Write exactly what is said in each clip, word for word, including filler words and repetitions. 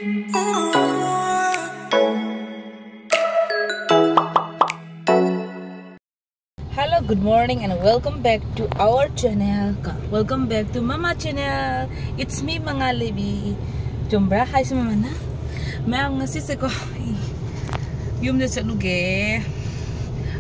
Hello, good morning and welcome back to our channel. Welcome back to Mama channel. It's me, Mangalebi. ꯆꯨꯝꯕ꯭ꯔꯥ ꯍꯥꯏꯁꯤ ꯃꯃꯥꯅ? ꯃꯌꯥꯝ, ꯉꯁꯤꯁꯦꯀꯣ, ꯑꯩ ꯌꯨꯝꯗ ꯆꯠꯂꯨꯒꯦ꯫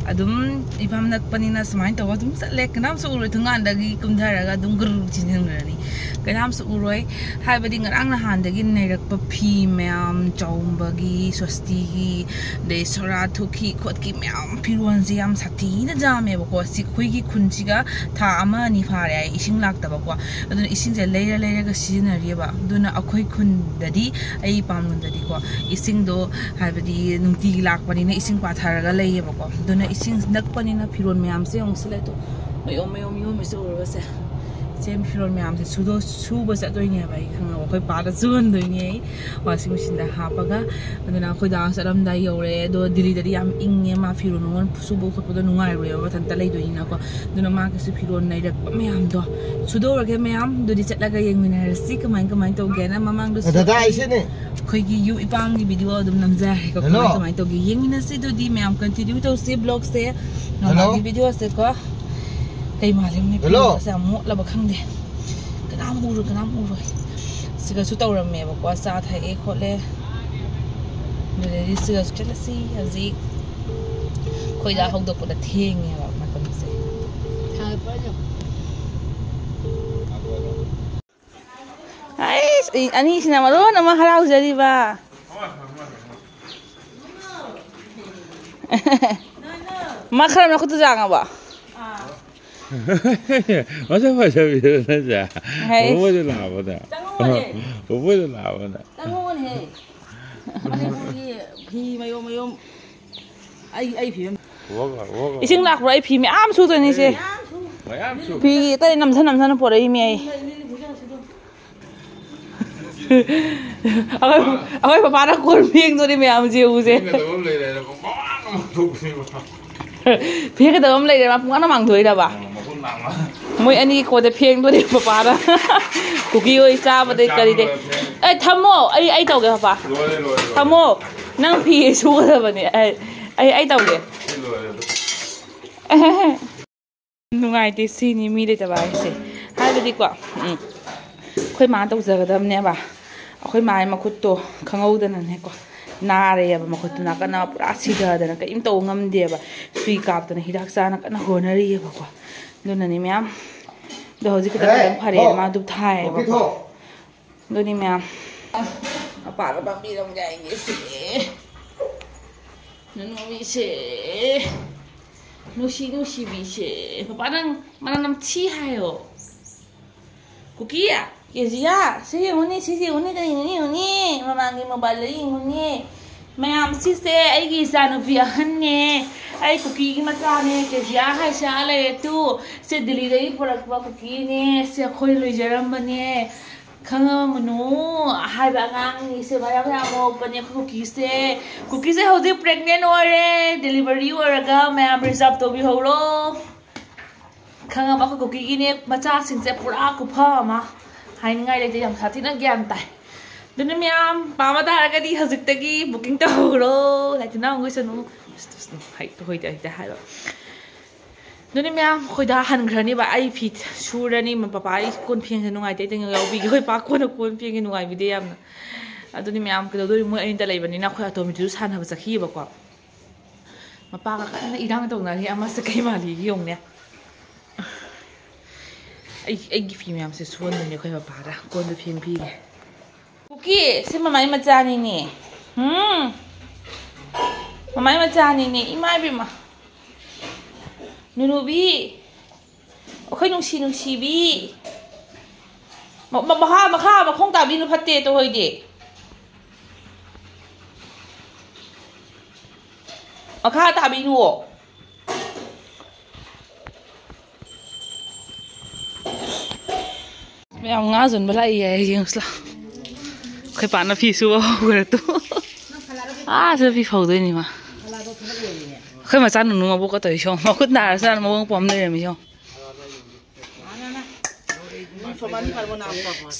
ꯑꯗꯨꯝ ꯏꯐꯝ ꯅꯛꯄꯅꯤꯅ ꯁꯨꯃꯥꯏꯅ ꯇꯧꯔ ꯑꯗꯨꯝ ꯆꯠꯂꯦ꯫ ꯀꯅꯥꯝꯁꯨ ꯎꯔꯣꯏ, ꯊꯣꯡꯒꯥꯟꯗꯒꯤ ꯀꯨꯝꯊꯔꯒ ꯑꯗꯨꯝ ꯒꯨꯔꯨ ꯆꯦꯟꯁꯤꯟꯈ꯭ꯔꯅꯤ꯫ ꯀꯅꯥꯝꯁꯨ ꯎꯔꯣꯏ꯫ ꯍꯥꯏꯕꯗꯤ ꯉꯔꯥꯡ ꯅꯍꯥꯟꯗꯒꯤ ꯅꯩꯔꯛꯄ ꯐꯤ ꯃꯌꯥꯝ, ꯆꯥꯎꯝꯕꯒꯤ, ꯁ꯭ꯋꯁꯇꯤꯒꯤ, ꯑꯗꯩ ꯁꯣꯔꯥ ꯊꯣꯛꯈꯤ ꯈꯣꯠꯈꯤ ꯃꯌꯥꯝ, ꯐꯤꯔꯣꯟꯁꯦ ꯌꯥꯝ ꯁꯥꯊꯤꯅ ꯌꯥꯝꯃꯦꯕꯀꯣ꯫ ꯁꯤ ꯑꯩꯈꯣꯏꯒꯤ ꯈꯨꯟꯁꯤꯒ ꯊꯥ ꯑꯃ ꯑꯅꯤ ꯐꯥꯔꯦ ꯑꯩ ꯏꯁꯤꯡ ꯂꯥꯛꯇꯕꯀꯣ꯫ ꯑꯗꯨꯅ ꯏꯁꯤꯡꯁꯦ ꯂꯩꯔ ꯂꯩꯔꯒ ꯁꯤꯖꯤꯟꯅꯔꯤꯑꯕ꯫ ꯑꯗꯨꯅ ꯑꯩꯈꯣꯏ ꯈꯨꯟꯗꯗꯤ, ꯑꯩ ꯏꯄꯥꯝꯂꯣꯝꯗꯗꯤꯀꯣ, ꯏꯁꯤꯡꯗꯣ ꯍꯥꯏꯕꯗꯤ ꯅꯨꯡꯇꯤꯒꯤ ꯂꯥꯛꯄꯅꯤꯅ ꯏꯁꯤꯡ ꯄꯥꯊꯔꯒ ꯂꯩꯌꯦꯕꯀꯣ꯫ ꯑꯗꯨꯅ ꯏꯁꯤꯡ ꯅꯛꯄꯅꯤꯅ ꯐꯤꯔꯣꯟ ꯃꯌꯥꯝꯁꯦ ꯌꯦꯡꯉꯨ, ꯁꯤ ꯂꯩꯇꯣ ꯃꯌꯣꯝ ꯃꯌꯣꯝ ꯌꯣꯝꯃꯤꯁꯦ ꯎꯔꯕꯁꯦ? ꯁꯦ ꯐꯤꯔꯣꯟ ꯃꯌꯥꯝꯁꯦ ꯁꯨꯗꯣ-, ꯁꯨꯕ ꯆꯠꯇꯣꯏꯅꯦꯕ ꯑꯩ ꯈꯪꯉꯕ꯫ ꯑꯩꯈꯣꯏ ꯄꯥꯗ ꯁꯨꯍꯟꯗꯣꯏꯅꯦ ꯑꯩ꯫ Washing machine ꯗ ꯍꯥꯞꯄꯒ꯫ ꯑꯗꯨꯅ ꯑꯩꯈꯣꯏ ꯗꯥ ꯆꯠꯂꯝꯗꯥꯏ ꯌꯧꯔꯦ꯫ ꯑꯗꯣ ꯗꯤꯜꯂꯤꯗꯗꯤ ꯌꯥꯝ ꯏꯪꯉꯦ, ꯃꯥ ꯐꯤꯔꯣꯜ ꯅꯨꯡꯔꯣꯜ ꯁꯨꯕ ꯈꯣꯠꯄꯗꯣ ꯅꯨꯡꯉꯥꯏꯔꯣꯏꯕ, ꯃꯊꯟꯇ ꯂꯩꯗꯣꯏꯅꯤꯅꯀꯣ꯫ ꯑꯗꯨꯅ ꯃꯥꯒꯤꯁꯨ ꯐꯤꯔꯣꯜ ꯅꯩꯔꯛꯄ ꯃꯌꯥꯝꯗꯣ ꯁꯨꯗꯣꯛꯎꯔꯒꯦ ꯃꯌꯥꯝ꯫ ꯑꯗꯨꯗꯤ ꯆꯠꯂꯒ ꯌꯦꯡꯃꯤꯟꯅꯔꯁꯤ ꯀꯃꯥꯏ ꯀꯃꯥꯏ ꯇꯧꯒꯦꯅ꯫ ꯃꯃꯥꯡꯗꯁꯨ ꯗꯗꯥ, ꯑꯩ ꯑꯩꯁꯤꯅꯦ꯫ ꯑꯩꯈꯣꯏꯒꯤ ꯌꯨꯝ ꯏꯄꯥꯝꯒꯤ video ꯑꯗꯨꯝ ꯅꯝꯖꯔꯦꯀꯣ꯫ ꯍꯜꯂꯣ꯫ ꯀꯃꯥꯏ ꯀꯃꯥꯏ ꯇꯧꯒꯦ ꯌꯦꯡꯃꯤꯟꯅꯁꯤ꯫ ꯑꯗꯨꯗꯤ ꯃꯌꯥꯝ continue ꯇꯧꯁꯤ vlog ꯁꯦ꯫ ꯍꯜꯂꯣ꯫ ꯃꯃꯥꯡꯒꯤ video ꯁꯦꯀꯣ꯫ ꯀꯩ ꯃꯥꯜꯂꯤ ꯈꯪꯗꯦ, ꯍꯜꯂꯣ꯫ ꯐꯤꯔꯣꯜꯁꯦ ꯌꯥꯝ ꯃꯣꯠꯂꯕ ꯈꯪꯗꯦ꯫ ꯀꯅꯥꯝ ꯎꯔꯣꯏ, ꯀꯅꯥꯝ ꯎꯔꯣꯏ꯫ ꯁꯤꯒꯁꯨ ꯇꯧꯔꯝꯃꯦꯕꯀꯣ, ꯆꯥ ꯊꯛꯑꯦ ꯈꯣꯠꯂꯦ꯫ ꯑꯗꯨꯗꯩꯗꯤ ꯁꯤꯒꯁꯨ ꯆꯠꯂꯁꯤ ꯍꯧꯖꯤꯛ꯫ ꯑꯩꯈꯣꯏꯗ ꯍꯧꯗꯣꯛꯄꯗ ꯊꯦꯡꯉꯦꯕ ꯃꯇꯝꯁꯦ꯫ ꯑꯩꯁ, ꯑꯅꯤꯁꯤꯅ ꯃꯔꯣꯟ ꯑꯃ ꯍꯔꯥꯎꯖꯔꯤꯕ꯫ ꯃꯥ ꯈꯔ ꯃꯈꯨꯠꯇꯨ ꯆꯥꯡꯉꯕꯣ? ꯃꯁꯛ ꯐꯖꯕꯤꯗꯨ ꯅꯠꯇ꯭ꯔꯥ? ꯍꯩ꯫ ꯕꯣꯕꯣꯏꯗ ꯂꯥꯛꯑꯕꯅꯦ꯫ ꯆꯪꯉꯛꯑꯣꯅꯦ꯫ ꯕꯣꯕꯣꯏꯗ ꯂꯥꯛꯑꯕꯅꯦ꯫ ꯆꯪꯉꯛꯑꯣꯅꯦ꯫ ꯃꯅꯤꯄꯨꯔꯒꯤ ꯐꯤ ꯃꯌꯣꯝ ꯃꯌꯣꯝ꯫ ꯑꯩ, ꯑꯩ ꯐꯤ ꯑꯃ꯫ ꯏꯁꯤꯡ ꯂꯥꯛꯄ꯭ꯔꯣ? ꯑꯩ ꯐꯤ ꯃꯌꯥꯝ ꯁꯨꯗꯣꯏꯅꯤ ꯏꯆꯦ꯫ ꯃꯌꯥꯝ ꯁꯨ꯫ ꯐꯤ ꯑꯇꯩ ꯅꯝꯊ ꯅꯝꯊꯅ ꯄꯣꯔꯛꯏꯃꯤ ꯑꯩ꯫ ꯑꯩꯈꯣꯏ, ꯑꯩꯈꯣꯏ ꯄꯄꯥꯅ ꯀꯣꯟ ꯐꯦꯡꯗꯣꯔꯤ ꯃꯌꯥꯝꯁꯦ ꯎꯁꯦ꯫ ꯐꯦꯡꯒꯗꯕ ꯑꯃ ꯂꯩꯔꯦꯅ ꯄꯪꯄꯥꯡ ꯑꯃ ꯊꯣꯛꯄꯅꯦꯕ꯫ ꯐꯦꯡꯒꯗꯕ ꯑꯃ ꯂꯩꯔꯦ, ꯃꯥ ꯄꯨꯡꯃꯥꯡꯗ ꯃꯥꯡꯊꯣꯛꯏꯔꯕ? ꯑ, ꯃꯈꯨꯠ ꯅꯥꯝꯃ꯫ ꯃꯣꯏ ꯑꯅꯤ ꯀꯣꯟꯗ ꯐꯦꯡꯗꯣꯔꯤ ꯄꯄꯥꯅ꯫ ꯀꯨꯀꯤ ꯍꯣꯏ ꯆꯥꯕꯗꯩ ꯆꯥꯕ ꯀꯔꯤꯗꯩ꯫ ꯂꯣꯏꯔ ꯐꯦꯡ-, ꯑꯦ, ꯊꯝꯃꯣ꯫ ꯑꯩ, ꯑꯩ ꯇꯧꯒꯦ, ꯄꯄꯥ꯫ ꯂꯣꯏꯔꯦ, ꯂꯣꯏꯔꯦ, ꯂꯣꯏꯔꯦ꯫ ꯊꯝꯃꯣ꯫ ꯅꯪ ꯐꯤ ꯁꯨꯒꯗꯕꯅꯦ꯫ ꯑꯩ, ꯑꯩ, ꯑꯩ ꯇꯧꯒꯦ꯫ ꯁꯤ ꯂꯣꯏꯔꯦ ꯑꯗꯣ꯫ ꯅꯨꯡꯉꯥꯏꯇꯦ, ꯁꯤꯅꯤ ꯃꯤ ꯂꯩꯇꯕ ꯍꯥꯏꯁꯦ꯫ ꯍꯥꯏꯕꯗꯤꯀꯣ, ꯎꯝ, ꯑꯩꯈꯣꯏ ꯃꯥꯅ ꯇꯧꯖꯒꯗꯕꯅꯦꯕ꯫ ꯑꯩꯈꯣꯏ ꯃꯥꯒꯤ ꯃꯈꯨꯠꯇꯣ ꯈꯪꯍꯧꯗꯅꯅꯦꯀꯣ, ꯅꯥꯔꯦꯕ ꯃꯈꯨꯠꯇꯨ꯫ ꯅꯥꯀꯟꯅ ꯄꯨꯔꯥ ꯁꯤꯊꯗꯅ ꯀꯔꯤꯝ ꯇꯧꯕ ꯉꯝꯗꯦꯕ꯫ ꯁꯨꯏ ꯀꯥꯞꯇꯅ ꯍꯤꯗꯥꯛ ꯆꯥꯅ ꯀꯟꯅ ꯍꯣꯠꯅꯔꯤꯑꯕꯀꯣ꯫ ꯑꯗꯨꯅꯅꯤ ꯃꯌꯥꯝ꯫ ꯑꯗꯣ ꯍꯧꯖꯤꯛ ꯈꯤꯇꯪ, ꯍꯦ, ꯈꯤꯇꯪ ꯐꯔꯦ꯫ ꯊꯣꯛ꯫ ꯃꯥ ꯙꯨꯞ ꯊꯥꯏꯌꯦꯕꯀꯣ꯫ ꯊꯣꯛꯀꯤ ꯊꯣꯛ꯫ ꯑꯗꯨꯅꯤ ꯃꯌꯥꯝ꯫ ꯃꯄꯥꯟꯗ ꯄꯥꯝꯕꯤꯔꯝꯒꯦ ꯑꯩꯒꯤꯁꯦ꯫ ꯅꯨꯃꯤꯁꯦ꯫ ꯅꯨꯡꯁꯤ ꯅꯨꯡꯁꯤꯕꯤꯁꯦ꯫ ꯄꯄꯥ ꯅꯪ ꯃꯅꯝ ꯅꯝꯊꯤ ꯍꯥꯏꯌꯣ꯫ ꯀꯨꯀꯤ, ꯀꯦꯖꯤꯌꯥ, ꯁꯤ ꯌꯦꯡꯉꯨꯅꯦ, ꯁꯤ ꯌꯦꯡꯉꯨꯅꯦ, ꯀꯔꯤꯅꯣꯅꯦ, ꯌꯦꯡꯉꯨꯅꯦ꯫ ꯃꯃꯥꯡꯒꯤ ꯃꯣꯕꯥꯏꯜꯗ ꯌꯦꯡꯉꯨꯅꯦ꯫ ꯃꯌꯥꯝ, ꯁꯤꯁꯦ ꯑꯩꯒꯤ ꯏꯆꯥꯅꯨꯄꯤ ꯑꯍꯟꯅꯦ꯫ ꯑꯩ ꯀꯨꯀꯤꯒꯤ ꯃꯆꯥꯅꯦ, ꯀꯦꯖꯤꯌꯥ ꯍꯥꯏꯁꯦ ꯑꯥ ꯂꯩꯔꯦ ꯇꯨ꯫ ꯁꯦ ꯗꯤꯜꯂꯤꯗꯒꯤ ꯄꯨꯔꯛꯄ ꯀꯨꯀꯤꯅꯦ꯫ ꯁꯦ ꯑꯩꯈꯣꯏ ꯂꯣꯏꯖꯔꯝꯕꯅꯦ꯫ ꯈꯪꯉꯝꯃꯅꯨ ꯍꯥꯏꯕ ꯑꯉꯥꯡꯅꯤꯁꯦ ꯃꯔꯝ ꯌꯥꯝ ꯃꯣꯛꯄꯅꯦ ꯑꯩꯈꯣꯏ ꯀꯨꯀꯤꯁꯦ꯫ ꯀꯨꯀꯤꯁꯦ ꯍꯧꯖꯤꯛ pregnant ꯑꯣꯏꯔꯦ, delivery ꯑꯣꯏꯔꯒ ꯃꯌꯥꯝ reserve ꯇꯧꯕꯤꯍꯧꯔꯣ꯫ ꯈꯪꯉꯕ? ꯑꯩꯈꯣꯏ ꯀꯨꯀꯤꯒꯤꯅꯦ ꯃꯆꯥꯁꯤꯡꯁꯦ ꯄꯨꯔꯥ ꯈꯨꯐ ꯑꯃ ꯍꯥꯏꯅꯤꯡꯉꯥꯏ ꯂꯩꯇꯦ, ꯌꯥꯝ ꯁꯥꯊꯤꯅ ꯒ꯭ꯌꯥꯟ ꯇꯥꯏ꯫ ꯑꯗꯨꯅ ꯃꯌꯥꯝ ꯄꯥꯝꯕ ꯇꯥꯔꯒꯗꯤ ꯍꯧꯖꯤꯛꯇꯒꯤ booking ꯇꯧꯍꯧꯔꯣ꯫ ꯂꯥꯏꯇꯤꯅꯥ ꯑꯃꯨꯛ ꯂꯣꯏꯁꯅꯨ꯫ ꯍꯩꯇ ꯍꯣꯏꯇ ꯍꯩꯇ ꯍꯥꯏꯕ꯫ ꯑꯗꯨꯅꯤ ꯃꯌꯥꯝ, ꯑꯩꯈꯣꯏꯗ ꯍꯟꯈ꯭ꯔꯅꯤꯕ꯫ ꯑꯩ ꯐꯤ ꯁꯨꯔꯅꯤ, ꯄꯄꯥ ꯑꯩ ꯀꯣꯟ ꯐꯦꯡꯁꯦ ꯅꯨꯡꯉꯥꯏꯇꯦ, ꯑꯩ ꯌꯥꯎꯕꯤꯒꯦ꯫ ꯑꯩꯈꯣꯏ ꯄꯥ ꯀꯣꯟꯅ ꯀꯣꯟ ꯐꯦꯡꯒꯦ ꯅꯨꯡꯉꯥꯏꯕꯤꯗꯦ ꯌꯥꯝꯅ꯫ ꯑꯗꯨꯅꯤ ꯃꯌꯥꯝ, ꯀꯩꯗꯧꯗꯣꯏꯅꯣ, ꯃꯣꯏ ꯑꯅꯤꯇ ꯂꯩꯕꯅꯤꯅ꯫ ꯑꯩꯈꯣꯏ ꯑꯇꯣꯝꯕꯤꯗꯨꯁꯨ ꯁꯥꯟꯅꯕ ꯆꯠꯈꯤꯑꯕꯀꯣ꯫ ꯃꯄꯥꯒ ꯀꯟꯅ ꯏꯔꯥꯡ ꯇꯧꯅꯔꯤ, ꯑꯃꯁꯦ ꯀꯩ ꯃꯥꯜꯂꯤꯒꯦ ꯌꯦꯡꯉꯨꯅꯦ꯫ ꯑꯩ, ꯑꯩꯒꯤ ꯐꯤ ꯃꯌꯥꯝꯁꯦ ꯁꯨꯍꯟꯗꯣꯏꯅꯦ ꯑꯩꯈꯣꯏ ꯄꯄꯥꯗ, ꯀꯣꯟꯗꯣ ꯐꯦꯡꯕꯤꯒꯦ꯫ ꯀꯨꯀꯤ, ꯁꯤ ꯃꯃꯥꯏ ꯃꯆꯥꯅꯤꯅꯦ꯫ ꯎꯝ꯫ ꯃꯃꯥꯏ ꯃꯆꯥꯅꯤꯅꯦ꯫ ꯏꯃꯥ ꯏꯕꯦꯝꯃ꯫ ꯅꯨꯅꯨꯕꯤ꯫ ꯑꯩꯈꯣꯏ ꯅꯨꯡꯁꯤ ꯅꯨꯡꯁꯤꯕꯤ꯫ ꯃ-, ꯃ-, ꯃꯈꯥ, ꯃꯈꯥ ꯃꯈꯣꯡ ꯇꯥꯕꯤꯅꯨ, ꯐꯠꯇꯦ ꯇꯧꯍꯣꯏꯗꯤ꯫ ꯃꯈꯥ ꯇꯥꯕꯤꯅꯨꯋꯣ꯫ ꯃꯌꯥꯝ ꯉꯥ ꯌꯣꯟꯕ ꯂꯥꯛꯏ ꯍꯥꯏ, ꯌꯦꯡꯉꯨꯁꯤ ꯂꯥꯎ꯫ ꯑꯩꯈꯣꯏ ꯄꯥꯅ ꯐꯤ ꯁꯨꯕ ꯍꯧꯈ꯭ꯔꯦ ꯇꯨ꯫ ꯑꯥ, ꯁꯤꯗ ꯐꯤ ꯐꯧꯗꯣꯏꯅꯤ ꯃꯥ꯫ ꯑꯩꯈꯣꯏ ꯃꯆꯥ ꯅꯨꯅꯨ ꯃꯕꯣꯛꯀ ꯇꯧꯔꯤ ꯁꯣ꯫ ꯃꯈꯨꯠ ꯅꯥꯔꯁꯨ ꯅꯥꯅ ꯃꯕꯣꯛ ꯄꯣꯝ ꯂꯩꯔꯝꯃꯤ ꯁꯣ꯫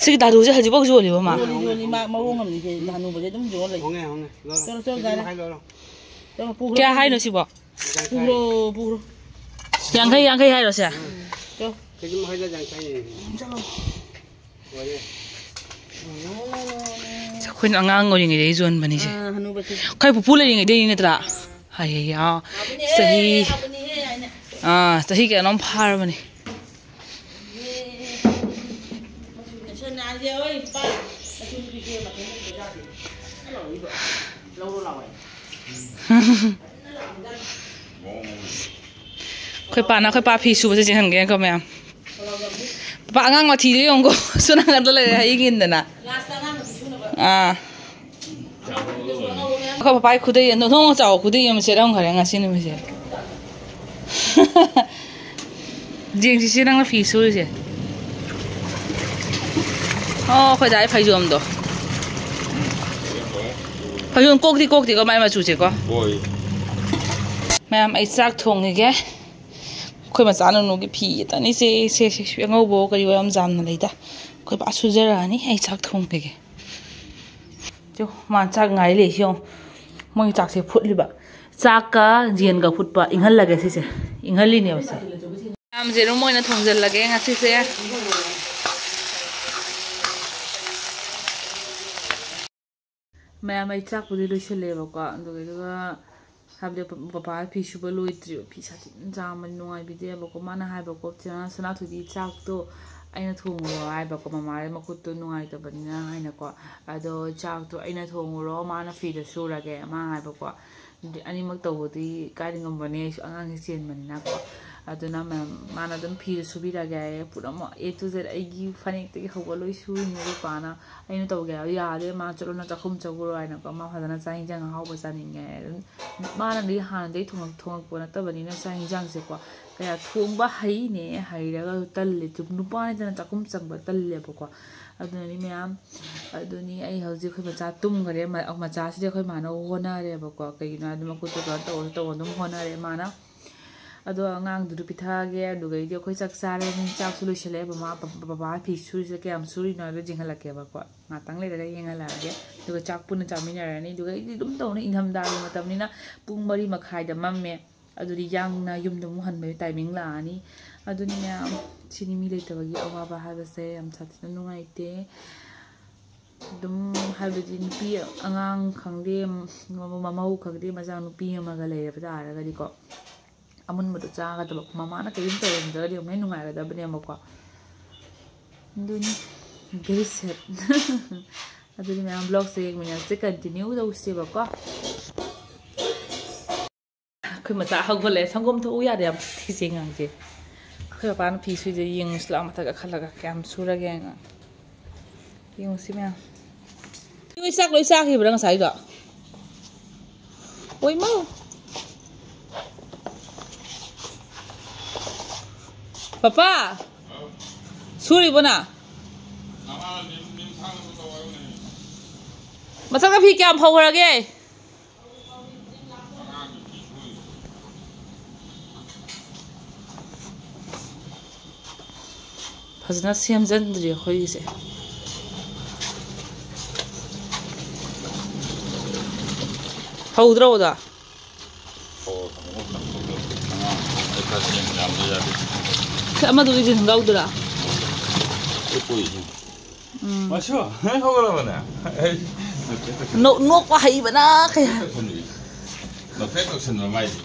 ꯁꯤꯒꯤ ꯗꯥꯗꯨꯁꯦ ꯍꯧꯖꯤꯛꯐꯥꯎ ꯌꯣꯜꯂꯤꯕ ꯃꯥ? ꯌꯣꯜꯂꯤ, ꯌꯣꯜꯂꯤ, ꯃꯥ ꯃꯑꯣꯡ ꯑꯃꯅꯤ ꯁꯦ, ꯗꯥꯅꯨꯕꯁꯦ ꯑꯗꯨꯝ ꯌꯣꯜ ꯂꯩ꯫ ꯍꯣꯡꯉꯦ, ꯍꯣꯡꯉꯦ꯫ ꯂꯧꯔꯣ꯫ ꯆꯠꯂꯣ, ꯆꯠꯂꯣ, ꯌꯥꯔꯦ꯫ ꯍꯥꯏ ꯂꯧꯔꯣ꯫ ꯆꯠꯂꯣ, ꯄꯨꯈ꯭ꯔꯣ꯫ ꯀꯌꯥ ꯍꯥꯏꯅꯣ ꯁꯤꯕꯣ? ꯌꯥꯡꯈꯩ꯫ ꯄꯨꯈ꯭ꯔꯣ, ꯄꯨꯈ꯭ꯔꯣ꯫ ꯌꯥꯡꯈꯩ, ꯌꯥꯡꯈꯩ ꯍꯥꯏꯔꯣ ꯁꯦ? ꯆꯠꯂꯣ꯫ ꯀꯦꯖꯤ ꯃꯈꯥꯏꯗ ꯌꯥꯡꯈꯩ꯫ ꯆꯠꯂꯣ꯫ ꯂꯣꯏꯔꯦ꯫ ꯑꯩꯈꯣꯏꯅ ꯑꯉꯥꯡ ꯑꯣꯏꯔꯤꯉꯩꯗꯒꯤ ꯌꯣꯟꯕꯅꯤꯁꯦ꯫ ꯑꯥ, ꯍꯅꯨꯕꯁꯦ꯫ ꯑꯩꯈꯣꯏ ꯄꯨꯄꯨ ꯂꯩꯔꯤꯉꯩꯗꯒꯤ ꯅꯠꯇ꯭ꯔꯥ? ꯍꯥꯏꯌꯦ, ꯆꯍꯤ, ꯍꯥꯎꯕꯅꯤꯍꯦ, ꯍꯥꯏꯅꯦ꯫ ꯑꯥ, ꯆꯍꯤ ꯀꯌꯥꯅꯣꯝ ꯐꯥꯔꯕꯅꯤ꯫ ꯑꯩꯈꯣꯏ ꯄꯥꯅ ꯑꯩꯈꯣꯏ ꯄꯥ ꯐꯤ ꯁꯨꯕꯁꯦ ꯆꯦꯟꯍꯟꯒꯦꯀꯣ ꯃꯌꯥꯝ꯫ ꯄꯥ ꯑꯉꯥꯡ ꯃꯊꯤꯗꯣ ꯌꯦꯡꯉꯨꯀꯣ꯫ ꯁꯣꯝ ꯅꯥꯀꯟꯗ ꯂꯩꯔꯦ ꯍꯩ ꯏꯟꯗꯅ꯫ ꯑꯥ꯫ ꯑꯩꯈꯣꯏ ꯄꯄꯥꯒꯤ ꯈꯨꯗꯩ, ꯅꯣꯡ ꯆꯥꯎꯕ ꯈꯨꯗꯩ ꯑꯃ ꯁꯦꯠꯂꯝꯈ꯭ꯔꯦ ꯉꯁꯤ ꯅꯨꯃꯤꯠꯁꯦ꯫ ꯌꯦꯡꯁꯤ ꯁꯤ ꯅꯪꯅ ꯐꯤ ꯁꯨꯔꯤꯁꯦ꯫ ꯑꯣ, ꯑꯩꯈꯣꯏ ꯗꯥꯒꯤ ꯐꯩꯖꯣꯝꯗꯣ꯫ ꯐꯩꯖꯣꯝ ꯀꯣꯛꯇꯤ ꯀꯣꯛꯇꯦꯀꯣ, ꯃꯥꯏ ꯃꯆꯨꯁꯦꯀꯣ꯫ ꯃꯌꯥꯝ, ꯑꯩ ꯆꯥꯛ ꯊꯣꯡꯉꯤꯒꯦ꯫ ꯑꯩꯈꯣꯏ ꯃꯆꯥ ꯅꯨꯅꯨꯒꯤ ꯐꯤ ꯈꯛꯇꯅꯤ꯫ ꯁꯦ, ꯁꯦ, ꯁꯦ, ꯑꯉꯧꯕ ꯀꯔꯤ ꯑꯣꯏ ꯌꯥꯝ ꯌꯥꯝꯅ ꯂꯩꯗ꯫ ꯑꯩꯈꯣꯏ ꯕꯥ ꯁꯨꯖꯔꯛꯑꯅꯤ, ꯑꯩ ꯆꯥꯛ ꯊꯣꯡꯈꯤꯒꯦ꯫ ꯆꯣ, ꯃꯥ ꯆꯥꯛ ꯉꯥꯏ ꯂꯩꯁꯤ ꯌꯦꯡꯉꯣ꯫ ꯃꯣꯏ ꯆꯥꯛꯁꯦ ꯐꯨꯠꯂꯤꯕ꯫ ꯆꯥꯛꯀ ꯌꯦꯟꯒ ꯐꯨꯠꯄ ꯏꯪꯍꯜꯂꯒꯦ ꯁꯤꯁꯦ꯫ ꯏꯪꯍꯜꯂꯤꯅꯦꯕ ꯁꯦ꯫ ꯌꯥꯝ ꯌꯦꯔꯨꯝ ꯑꯣꯏꯅ ꯊꯣꯡꯖꯤꯜꯂꯒꯦ ꯉꯁꯤꯁꯦ꯫ ꯃꯌꯥꯝ, ꯑꯩ ꯆꯥꯛꯄꯨꯗꯤ ꯂꯣꯏꯁꯤꯜꯂꯦꯕꯀꯣ, ꯑꯗꯨꯒ, ꯑꯗꯨꯒ ꯍꯥꯏꯕꯗꯤ ꯄ-, ꯄꯄꯥ ꯐꯤ ꯁꯨꯕ ꯂꯣꯏꯗ꯭ꯔꯤꯕ, ꯐꯤ ꯁꯥꯊꯤꯅ ꯆꯥꯝꯕ ꯅꯨꯡꯉꯥꯏꯕꯤꯗꯦꯕꯀꯣ꯫ ꯃꯥꯅ ꯍꯥꯏꯕꯀꯣ, "ꯁꯅꯥ-, ꯁꯅꯥꯊꯣꯏꯕꯤ, ꯆꯥꯛꯇꯣ ꯑꯩꯅ ꯊꯣꯡꯉꯨꯔꯣ" ꯍꯥꯏꯕꯀꯣ, ꯃꯃꯥ ꯃꯈꯨꯠꯇꯣ ꯅꯨꯡꯉꯥꯏꯇꯕꯅꯤꯅ ꯍꯥꯏꯅꯀꯣ꯫ ꯑꯗꯣ ꯆꯥꯛꯇꯣ ꯑꯩꯅ ꯊꯣꯡꯉꯨꯔꯣ, ꯃꯥꯅ ꯐꯤꯗꯣ ꯁꯨꯔꯒꯦ, ꯃꯥ ꯍꯥꯏꯕꯀꯣ꯫ ꯑꯗꯨꯗꯤ ꯑꯅꯤꯃꯛ ꯇꯧꯕꯗꯤ ꯀꯥꯏꯗ ꯉꯝꯕꯅꯤ, ꯑꯩꯁꯨ ꯑꯉꯥꯡꯁꯦ ꯆꯦꯟꯕꯅꯤꯅꯀꯣ꯫ ꯑꯗꯨꯅ ꯃꯌꯥꯝ, ꯃꯥꯅ ꯑꯗꯨꯝ ꯐꯤꯗꯣ ꯁꯨꯕꯤꯔꯒꯦ ꯍꯥꯏꯌꯦ꯫ ꯄꯨꯝꯅꯃꯛ A to Z ꯑꯩꯒꯤ ꯐꯅꯦꯛꯇꯒꯤ ꯍꯧꯕ ꯂꯣꯏ ꯁꯨꯔꯤꯅꯦ ꯑꯩꯈꯣꯏ ꯄꯥꯅ꯫ ꯑꯩꯅ ꯇꯧꯒꯦ ꯍꯥꯏꯕ ꯌꯥꯗꯦ, ꯃꯥ ꯆꯠꯂꯣ ꯅꯪ ꯆꯥꯛꯈꯨꯝ ꯆꯪꯉꯨꯔꯣ ꯍꯥꯏꯅꯀꯣ꯫ ꯃꯥ ꯐꯖꯅ ꯆꯥꯛ ꯌꯦꯟꯁꯥꯡ ꯑꯍꯥꯎꯕ ꯆꯥꯅꯤꯡꯉꯦ ꯍꯥꯏ꯫ ꯑꯗꯨꯝ ꯃꯥꯅꯗꯤ ꯍꯥꯟꯅꯗꯒꯤ ꯊꯣꯡꯉꯛ-, ꯊꯣꯡꯉꯛꯄ ꯅꯠꯇꯕꯅꯤꯅ ꯆꯥꯛ ꯌꯦꯟꯁꯥꯡꯁꯦꯀꯣ ꯀꯌꯥ ꯊꯣꯡꯕ ꯍꯩꯅꯦ ꯍꯩꯔꯒꯁꯨ ꯇꯜꯂꯦ꯫ ꯆꯨꯝ-, ꯅꯨꯄꯥꯅꯤꯗꯅ ꯆꯥꯛꯈꯨꯝ ꯆꯪꯕ ꯇꯜꯂꯦꯕꯀꯣ꯫ ꯑꯗꯨꯅꯅꯤ ꯃꯌꯥꯝ, ꯑꯗꯨꯅꯤ ꯑꯩ ꯍꯧꯖꯤꯛ ꯑꯩꯈꯣꯏ ꯃꯆꯥ ꯇꯨꯝꯈꯔꯦ꯫ ꯃ-, ꯃꯆꯥꯁꯤꯗꯤ ꯑꯩꯈꯣꯏ ꯃꯥꯅ ꯍꯣꯠꯅꯔꯦꯕꯀꯣ꯫ ꯀꯩꯒꯤꯅꯣ ꯍꯥꯏꯕꯗ ꯃꯈꯨꯠꯇꯣ ꯀꯩꯅꯣ ꯇꯧꯔꯁꯨ ꯇꯧꯔ ꯑꯗꯨꯝ ꯍꯣꯠꯅꯔꯦ ꯃꯥꯅ꯫ ꯑꯗꯣ ꯑꯉꯥꯡꯗꯨꯗ ꯄꯤꯊꯛꯑꯒꯦ꯫ ꯑꯗꯨꯒꯩꯗꯤ ꯑꯩꯈꯣꯏ ꯆꯥꯛ ꯆꯥꯔꯅꯤ, ꯆꯥꯛꯁꯨ ꯂꯣꯏꯁꯤꯜꯂꯛꯑꯦ꯫ ꯕꯕꯥ, ꯕꯕꯥ ꯐꯤ ꯁꯨꯔꯤꯁꯦ ꯀꯌꯥꯝ ꯁꯨꯔꯤꯅꯣ ꯍꯥꯏꯕꯗꯣ ꯌꯦꯡꯍꯜꯂꯛꯀꯦꯕꯀꯣ꯫ ꯉꯥꯛꯇꯪ ꯂꯩꯔꯒ ꯌꯦꯡꯍꯜꯂꯛꯑꯒꯦ꯫ ꯑꯗꯨꯒ ꯆꯥꯛ ꯄꯨꯟꯅ ꯆꯥꯃꯤꯟꯅꯔꯅꯤ꯫ ꯑꯗꯨꯒ ꯑꯩꯗꯤ ꯑꯗꯨꯝ ꯇꯧꯅꯤ, ꯏꯪꯊꯝꯊꯥꯒꯤ ꯃꯇꯝꯅꯤꯅ ꯄꯨꯡ ꯃꯔꯤ ꯃꯈꯥꯏꯗ ꯃꯝꯃꯦ꯫ ꯑꯗꯨꯗꯤ ꯌꯥꯡꯅ ꯌꯨꯝꯗ ꯑꯃꯨꯛ ꯍꯟꯕꯒꯤ ꯇꯥꯏꯃꯤꯡ ꯂꯥꯛꯑꯅꯤ꯫ ꯑꯗꯨꯅꯤ ꯃꯌꯥꯝ, ꯁꯤꯅꯤ ꯃꯤ ꯂꯩꯇꯕꯒꯤ ꯑꯋꯥꯕ ꯍꯥꯏꯕꯁꯦ꯫ ꯌꯥꯝ ꯁꯥꯊꯤꯅ ꯅꯨꯡꯉꯥꯏꯇꯦ꯫ ꯑꯗꯨꯝ ꯍꯥꯏꯕꯗꯤ ꯅꯨꯄꯤ ꯑꯉꯥꯡ ꯈꯪꯗꯦ, ꯃꯃꯧ ꯈꯪꯗꯦ, ꯃꯆꯥꯅꯨꯄꯤ ꯑꯃꯒ ꯂꯩꯔꯕ ꯇꯥꯔꯒꯗꯤꯀꯣ, ꯑꯃꯨꯟꯕꯗꯣ ꯆꯥꯒꯗꯕ꯫ ꯃꯃꯥꯅ ꯀꯔꯤꯝ ꯇꯧꯔꯝꯗ꯭ꯔꯒꯗꯤ ꯑꯃꯨꯛ ꯍꯦꯟꯅ ꯅꯨꯡꯉꯥꯏꯒꯗꯕꯅꯦꯕꯀꯣ꯫ ꯑꯗꯨꯅꯤ, very sad꯫ ꯑꯗꯨꯗꯤ ꯃꯌꯥꯝ vlogꯁꯦ ꯌꯦꯡꯃꯤꯟꯅꯁꯦ, continue ꯇꯧꯁꯦꯕꯀꯣ꯫ ꯑꯩꯈꯣꯏ ꯃꯆꯥ ꯍꯧꯒꯠꯂꯛꯑꯦ꯫ ꯁꯪꯒꯣꯝ ꯊꯛꯎ ꯌꯥꯗꯦ ꯌꯥꯝ ꯊꯤꯁꯦ ꯑꯉꯥꯡꯁꯦ꯫ ꯑꯩꯈꯣꯏ ꯃꯄꯥꯅ ꯐꯤ ꯁꯨꯏꯁꯦ ꯌꯦꯡꯉꯨꯁꯤ ꯂꯥꯛꯑꯣ, ꯃꯊꯛ ꯀꯥꯈꯠꯂꯒ ꯀꯌꯥꯝ ꯁꯨꯔꯒꯦꯅ꯫ ꯌꯦꯡꯉꯨꯁꯤ ꯃꯌꯥꯝ꯫ ꯅꯣꯏ ꯆꯥꯛ ꯂꯣꯏ ꯆꯥꯈꯤꯕ꯭ꯔꯥ ꯉꯁꯥꯏꯗꯣ? ꯑꯣꯏꯃꯥ! ꯄꯄꯥ! ꯁꯨꯔꯤꯕꯣ ꯅꯪ? ꯃꯊꯛꯇ ꯐꯤ ꯀꯌꯥꯝ ꯐꯧꯈ꯭ꯔꯒꯦ? ꯐꯖꯅ ꯁꯦꯝꯖꯤꯟꯗ꯭ꯔꯤ ꯑꯩꯈꯣꯏꯒꯤꯁꯦ꯫ ꯍꯧꯗ꯭ꯔꯣ ꯑꯣꯖꯥ? ꯁꯤ ꯑꯃꯗꯨꯒꯤ ꯖꯤꯟ ꯈꯣꯡꯒ꯭ꯔꯥꯎꯗꯨꯔꯥ? ꯎꯝ꯫ ꯃꯁꯨ, ꯅꯪ ꯍꯧꯒꯠꯂꯕꯅꯦ? ꯑꯩ ꯅꯣꯛ-, ꯅꯣꯛꯄ ꯍꯩꯕꯅ ꯀꯩ ꯍꯥꯏ-, ꯅꯣꯛꯐꯦꯠ ꯇꯧꯁꯟꯕ ꯃꯥꯏꯗꯤ꯫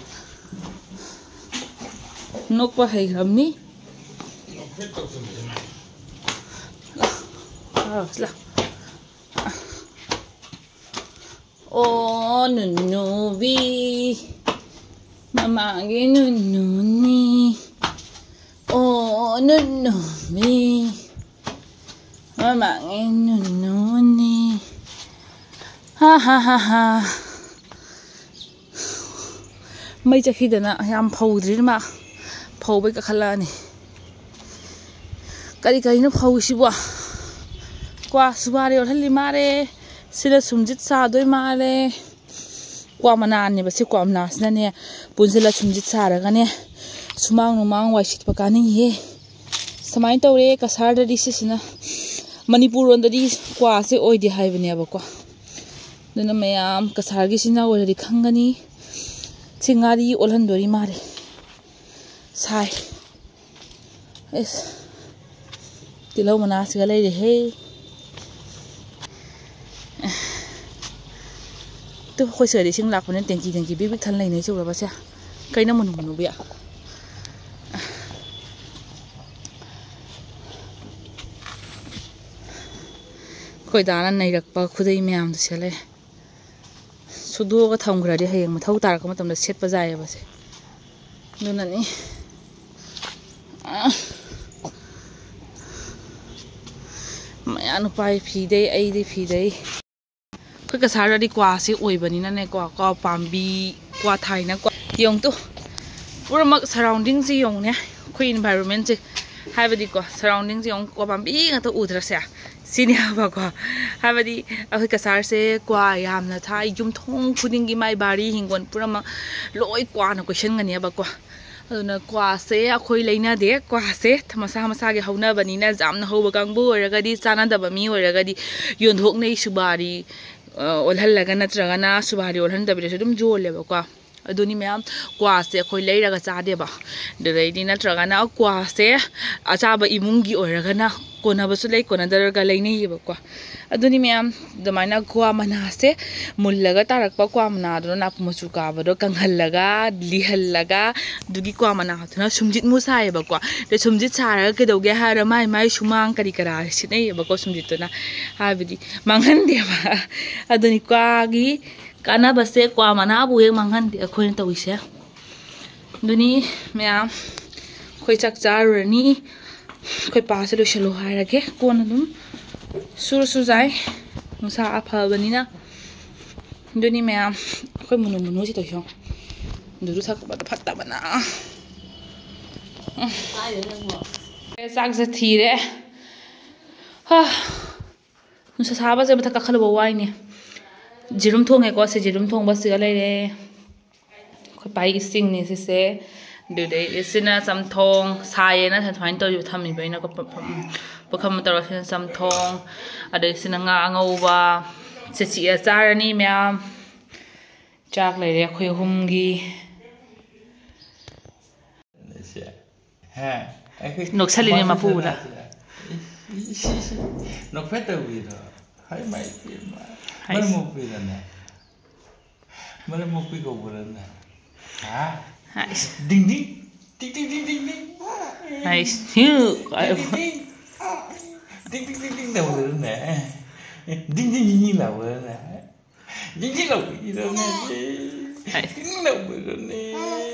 ꯅꯣꯛꯄ ꯍꯩꯈ꯭ꯔꯕꯅꯤ꯫ ꯅꯣꯛꯐꯦꯠ ꯇꯧꯁꯟꯕꯁꯦ ꯃꯥꯏ꯫ ꯂꯥꯎ, ꯂꯥꯎ꯫ ꯑꯣ ꯅꯨꯅꯨꯕꯤ, ꯃꯃꯥꯒꯤ ꯅꯨꯅꯨꯅꯤ꯫ ꯑꯣ ꯅꯨꯅꯨꯕꯤ, ꯃꯃꯥꯒꯤ ꯅꯨꯅꯨꯅꯤ꯫ ꯍꯥ ꯍꯥ ꯍꯥ ꯍꯥ꯫ ꯃꯩ ꯆꯠꯈꯤꯗꯅ ꯌꯥꯝ ꯐꯧꯗ꯭ꯔꯤ ꯃꯥ꯫ ꯐꯧꯕꯩ ꯀꯥꯈꯠꯂꯛꯑꯅꯤ꯫ ꯀꯔꯤ ꯀꯔꯤꯅꯣ ꯐꯧꯏꯁꯤꯕꯣ? ꯀ꯭ꯋꯥ ꯁꯨꯒꯥꯔ ꯌꯣꯜꯍꯜꯂꯤ ꯃꯥꯜꯂꯦ꯫ ꯁꯤꯗ ꯁꯨꯝꯖꯤꯠ ꯁꯥꯗꯣꯏ ꯃꯥꯜꯂꯦ꯫ ꯀ꯭ꯋꯥ ꯃꯅꯥꯅꯦꯕ ꯁꯤ, ꯀ꯭ꯋꯥ ꯃꯅꯥꯁꯤꯅꯅꯦ ꯄꯨꯟꯁꯤꯜꯂ ꯁꯨꯝꯖꯤꯠ ꯁꯥꯔꯒꯅꯦ ꯁꯨꯃꯥꯡ ꯅꯨꯃꯥꯡ ꯋꯥꯏ ꯁꯤꯠꯄ ꯀꯥꯟꯅꯩꯍꯦ꯫ ꯁꯨꯃꯥꯏꯅ ꯇꯧꯔꯦ ꯀꯁꯥꯔꯗꯗꯤ ꯁꯤꯁꯤꯅ꯫ ꯃꯅꯤꯄꯨꯔ ꯂꯣꯟꯗꯗꯤ ꯀ꯭ꯋꯥꯁꯦ ꯑꯣꯏꯗꯦ ꯍꯥꯏꯕꯅꯦꯕꯀꯣ꯫ ꯑꯗꯨꯅ ꯃꯌꯥꯝ ꯀꯁꯥꯔꯒꯤꯁꯤꯅ ꯑꯣꯏꯔꯗꯤ ꯈꯪꯒꯅꯤ꯫ ꯁꯤ ꯉꯥꯔꯤ ꯑꯣꯜꯍꯟꯗꯣꯔꯤ ꯃꯥꯜꯂꯦ꯫ ꯁꯥꯏ꯫ ꯑꯦꯁ꯫ ꯇꯤꯜꯍꯧ ꯃꯅꯥꯁꯤꯒ ꯂꯩꯔꯦꯍꯦ꯫ ꯇꯨ, ꯑꯩꯈꯣꯏ ꯁꯤꯗꯗꯤ ꯏꯁꯤꯡ ꯂꯥꯛꯄꯅꯤꯅ ꯇꯦꯡꯀꯤ, ꯇꯦꯡꯀꯤ ꯕꯤꯛ ꯕꯤꯛ ꯊꯟ ꯂꯩꯅꯩꯁꯦ ꯎꯔꯕꯁꯦ? ꯀꯩꯅꯣ ꯃꯨꯅꯨ ꯃꯨꯅꯨꯕꯤ? ꯑꯩꯈꯣꯏ ꯗꯥꯅ ꯅꯩꯔꯛꯄ ꯈꯨꯗꯩ ꯃꯌꯥꯝꯗꯨ ꯁꯦꯠꯂꯦ꯫ ꯁꯨꯗꯣꯛꯑꯒ ꯊꯝꯈ꯭ꯔꯗꯤ ꯍꯌꯦꯡ ꯃꯊꯧ ꯇꯥꯔꯛꯄ ꯃꯇꯝꯗ ꯁꯦꯠꯄ ꯌꯥꯏꯌꯦꯕ ꯁꯦ꯫ ꯑꯗꯨꯅꯅꯤ꯫ ꯑ꯫ ꯃꯌꯥ ꯅꯨꯄꯥꯒꯤ ꯐꯤꯗꯩ, ꯑꯩꯗꯤ ꯐꯤꯗꯩ꯫ ꯑꯩꯈꯣꯏ ꯀꯁꯥꯔꯗꯗꯤ ꯀ꯭ꯋꯥꯁꯦ ꯑꯣꯏꯕꯅꯤꯅꯅꯦꯀꯣ, ꯀ꯭ꯋꯥ ꯄꯥꯝꯕꯤ, ꯀ꯭ꯋꯥ ꯊꯥꯏꯅ ꯀ꯭ꯋꯥ, ꯌꯦꯡꯉꯨ ꯇꯨ, ꯄꯨꯝꯅꯃꯛ ꯁꯔꯥꯎꯟꯗꯤꯡꯁꯦ ꯌꯦꯡꯉꯨꯅꯦ, ꯑꯩꯈꯣꯏ ꯏꯟꯚꯥꯏꯔꯣꯟꯃꯦꯟꯁꯦ, ꯍꯥꯏꯕꯗꯤꯀꯣ, ꯁꯔꯥꯎꯟꯗꯤꯡꯁꯦ ꯌꯦꯡꯉꯨ, ꯀ꯭ꯋꯥ ꯄꯥꯝꯕꯤ ꯉꯥꯛꯇ ꯎꯗ꯭ꯔꯁꯦ? ꯁꯤꯅꯦ ꯍꯥꯏꯕꯀꯣ꯫ ꯍꯥꯏꯕꯗꯤ ꯑꯩꯈꯣꯏ ꯀꯁꯥꯔꯁꯦ ꯀ꯭ꯋꯥ ꯌꯥꯝꯅ ꯊꯥꯏ, ꯌꯨꯝꯊꯣꯡ ꯈꯨꯗꯤꯡꯒꯤ ꯃꯥꯏ ꯕꯥꯔꯤ ꯍꯤꯡꯒꯣꯜ ꯄꯨꯝꯅꯃꯛ ꯂꯣꯏ ꯀ꯭ꯋꯥꯅ ꯀꯣꯏꯁꯟꯒꯅꯦꯕꯀꯣ꯫ ꯑꯗꯨꯅ ꯀ꯭ꯋꯥꯁꯦ ꯑꯩꯈꯣꯏ ꯂꯩꯅꯗꯦ꯫ ꯀ꯭ꯋꯥꯁꯦ ꯃꯁꯥ ꯃꯁꯥꯒꯤ ꯍꯧꯅꯕꯅꯤꯅ, ꯌꯥꯝꯅ ꯍꯧꯕ ꯀꯥꯡꯕꯨ ꯑꯣꯏꯔꯒꯗꯤ, ꯆꯥꯟꯅꯗꯕ ꯃꯤ ꯑꯣꯏꯔꯒꯗꯤ ꯌꯣꯟꯊꯣꯛꯅꯩ꯫ ꯁꯨꯕꯥꯔꯤ, ꯑ, ꯑꯣꯜꯍꯜꯂꯒ ꯅꯠꯇ꯭ꯔꯒꯅ ꯁꯨꯕꯥꯔꯤ ꯑꯣꯜꯍꯟꯗꯕꯤꯗꯁꯨ ꯑꯗꯨꯝ ꯌꯣꯜꯂꯦꯕꯀꯣ꯫ ꯑꯗꯨꯅꯤ ꯃꯌꯥꯝ, ꯀ꯭ꯋꯥꯁꯦ ꯑꯩꯈꯣꯏ ꯂꯩꯔꯒ ꯆꯥꯗꯦꯕ꯫ ꯑꯗꯨꯗꯩꯗꯤ ꯅꯠꯇ꯭ꯔꯒꯅ ꯀ꯭ꯋꯥꯁꯦ ꯑꯆꯥꯕ ꯏꯃꯨꯡꯒꯤ ꯑꯣꯏꯔꯒꯅ ꯀꯣꯟꯅꯕꯁꯨ ꯂꯩ, ꯀꯣꯟꯅꯗꯔꯒ ꯂꯩꯅꯩꯌꯦꯕꯀꯣ꯫ ꯑꯗꯨꯅꯤ ꯃꯌꯥꯝ, ꯑꯗꯨꯃꯥꯏꯅ ꯀ꯭ꯋꯥ ꯃꯅꯥꯁꯦ ꯃꯨꯜꯂꯒ ꯇꯥꯔꯛꯄ ꯀ꯭ꯋꯥ ꯃꯅꯥꯗꯨꯅ ꯅꯥꯄꯨ ꯃꯆꯨ ꯀꯥꯕꯗꯣ ꯀꯪꯍꯜꯂꯒ, ꯂꯤꯍꯜꯂꯒ, ꯑꯗꯨꯒꯤ ꯀ꯭ꯋꯥ ꯃꯅꯥꯗꯨꯅ ꯁꯨꯝꯖꯤꯠ ꯃꯨ ꯁꯥꯏꯌꯦꯕꯀꯣ꯫ ꯑꯗ ꯁꯨꯝꯖꯤꯠ ꯁꯥꯔꯒ ꯀꯩꯗꯧꯒꯦ ꯍꯥꯏꯔ, ꯃꯥꯏ ꯃꯥꯏ ꯁꯨꯃꯥꯡ ꯀꯔꯤ ꯀꯔꯥ ꯁꯤꯠꯅꯩꯌꯦꯕꯀꯣ ꯁꯨꯝꯖꯤꯠꯇꯨꯅ꯫ ꯍꯥꯏꯕꯗꯤ ꯃꯥꯡꯍꯟꯗꯦꯕ꯫ ꯑꯗꯨꯅꯤ ꯀ꯭ꯋꯥꯒꯤ ꯀꯥꯟꯅꯕꯁꯦ, ꯀ꯭ꯋꯥ ꯃꯅꯥꯕꯨ ꯍꯦꯛ ꯃꯥꯡꯍꯟꯗꯦ ꯑꯩꯈꯣꯏꯅ ꯇꯧꯔꯤꯁꯦ꯫ ꯑꯗꯨꯅꯤ ꯃꯌꯥꯝ, ꯑꯩꯈꯣꯏ ꯆꯥꯛ ꯆꯥꯔꯨꯔꯅꯤ꯫ ꯑꯩꯈꯣꯏ ꯄꯥꯁꯦ ꯂꯣꯏꯁꯜꯂꯨ ꯍꯥꯏꯔꯒꯦ꯫ ꯀꯣꯟ ꯑꯗꯨꯝ ꯁꯨꯔꯁꯨ ꯌꯥꯏ, ꯅꯨꯡꯁꯥ ꯑꯐꯕꯅꯤꯅ꯫ ꯑꯗꯨꯅꯤ ꯃꯌꯥꯝ, ꯑꯩꯈꯣꯏ ꯃꯨꯅꯨ ꯃꯨꯅꯨꯁꯤ ꯇꯧꯁꯣ꯫ ꯑꯗꯨꯁꯨ ꯊꯛꯄꯗ ꯐꯠꯇꯕꯅ꯫ ꯎꯝ꯫ ꯆꯥꯛꯁꯦ ꯊꯤꯔꯦ꯫ ꯍꯥ꯫ ꯅꯨꯡꯁꯥ ꯁꯥꯕꯁꯦ ꯃꯊꯛ ꯀꯥꯈꯠꯂꯨꯕ ꯋꯥꯏꯅꯦ꯫ ꯌꯦꯔꯨꯝ ꯊꯣꯡꯉꯦꯀꯣ, ꯁꯤ ꯌꯦꯔꯨꯝ ꯊꯣꯡꯕꯁꯤꯒ ꯂꯩꯔꯦ꯫ ꯑꯩꯈꯣꯏ ꯄꯥꯏ ꯏꯁꯤꯡꯅꯦ ꯁꯤꯁꯦ꯫ ꯑꯗꯨꯗꯩ ꯁꯤꯅ ꯆꯝꯊꯣꯡ, ꯁꯥꯏꯌꯦꯅ ꯁꯨꯃꯥꯏꯅ ꯇꯧꯔꯤꯕ, ꯊꯝꯃꯤꯕ ꯑꯩꯅ ꯄꯨꯈꯝ ꯑꯃ ꯇꯧꯔꯒ꯫ ꯁꯤꯅ ꯆꯝꯊꯣꯡ, ꯑꯗꯩ ꯁꯤꯅ ꯉꯥ ꯑꯉꯧꯕ꯫ ꯁꯦ ꯆꯤꯛꯑ ꯆꯥꯔꯅꯤ ꯃꯌꯥꯝ꯫ ꯆꯥꯛ ꯂꯩꯔꯦ ꯑꯩꯈꯣꯏ ꯑꯍꯨꯝꯒꯤ꯫ ꯁꯦ꯫ ꯍꯥ? ꯑꯩꯈꯣꯏ ꯅꯣꯛꯁꯜꯂꯤꯅꯦ ꯃꯥꯁꯨ ꯃꯄꯨ ꯎꯕꯗ꯫ ꯁꯅꯥꯁꯤꯗ꯫ ꯏꯁ, ꯏꯁ, ꯏꯁ, ꯏꯁ꯫ ꯅꯣꯛꯐꯦꯠ ꯇꯧꯕꯤꯗꯣ꯫ ꯍꯥꯏ ꯃꯥꯏ ꯄꯦꯝꯃ꯫ ꯍꯥꯏꯁ꯫ ꯃꯔꯝ ꯃꯣꯛꯄꯤꯗꯅꯦ꯫ ꯃꯔꯝ ꯃꯣꯛꯄꯤ ꯀꯧꯕ꯭ꯔꯅꯦ? ꯍꯥ? ꯍꯥꯏꯁ꯫ ꯗꯤꯡ ꯗꯤꯡ꯫ ꯇꯤꯡ ꯇꯤꯡ ꯇꯤꯡ ꯇꯤꯡ ꯇꯤꯡ꯫ ꯍꯥꯏꯁ꯫ ꯇꯤꯡ ꯇꯤꯡ ꯇꯤꯡ꯫ ꯇꯤꯡ ꯇꯤꯡ ꯇꯤꯡ ꯇꯤꯡ ꯇꯧꯕꯗꯅꯦ꯫ ꯗꯤꯡ ꯗꯤꯡ ꯗꯤꯡ ꯗꯤꯡ ꯂꯥꯎꯕꯗꯅꯦ꯫ ꯗꯤꯡ ꯗꯤꯡ ꯂꯥꯎꯕꯤꯔꯣꯅꯦ꯫ ꯍꯥꯏ꯫ ꯗꯤꯡ ꯗꯤꯡ ꯂꯥꯎꯕꯤꯔꯣꯅꯦ꯫